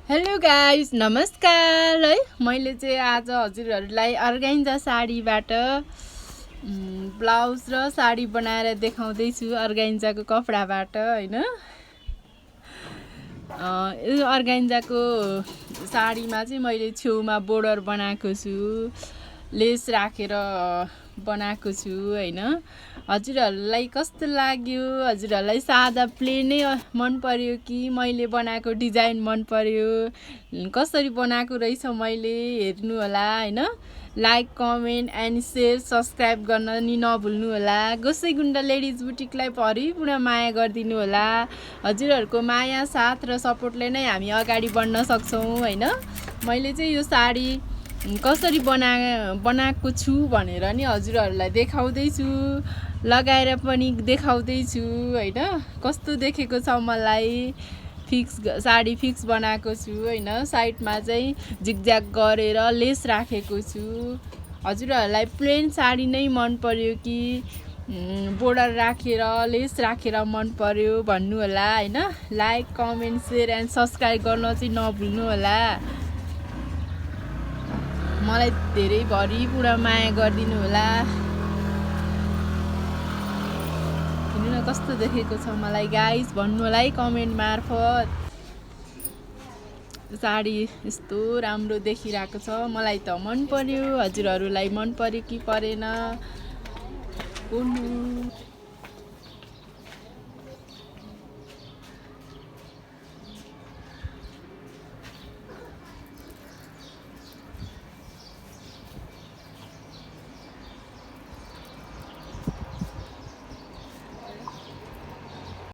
hello guys नमस्कार है मैले चाहिँ आज हजुरहरूलाई अर्गान्जा साडीबाट ब्लाउज र साडी बनाएर देखाउँदै छु अर्गान्जाको कपडाबाट हैन यो अर्गान्जाको साडीमा चाहिँ मैले छेउमा बोर्डर बनाएको छु लेस राखेर बनाएको छु हैन हजुरहरूलाई कस्तो लाग्यो हजुरहरूलाई सादा प्लेनै मन पर्यो कि मैले बनाएको डिजाइन मन पर्यो कसरी बनाएको रहेछ मैले हेर्नु होला हैन like comment and share subscribe गर्न नि नभुल्नु होला गोसैगुण्डा लेडिज बुटिकलाई भरिपूर्ण माया गरिदिनु होला हजुरहरूको माया साथ र सपोर्टले नै हामी अगाडि बढ्न सक्छौं हैन मैले चाहिँ यो साडी कसरी बनाएको छु भनेर नि हजुरहरूलाई देखाउँदै छु लगाएर पनि देखाउँदै छु हैन कस्तो देखेको छ मलाई साडी फिक्स बनाएको छु हैन साइडमा चाहिँ जिगज्याग गरेर लेस राखेको छु हजुरहरूलाई प्लेन साडी नै मन पर्यो कि बोर्डर राखेर लेस राखेर मन पर्यो भन्नु होला हैन like comment share and subscribe गर्न चाहिँ नभुल्नु होला मलाई धेरै भरिपूर्ण माया गरिदिनु होला हेर्नु न कस्तो देखेको छ मलाई गाइस भन्नु होला है कमेन्ट मार्फत साडी यस्तो राम्रो देखिरहेको छ मलाई त मन पर्यो हजुरहरूलाई मन पर्यो कि परेन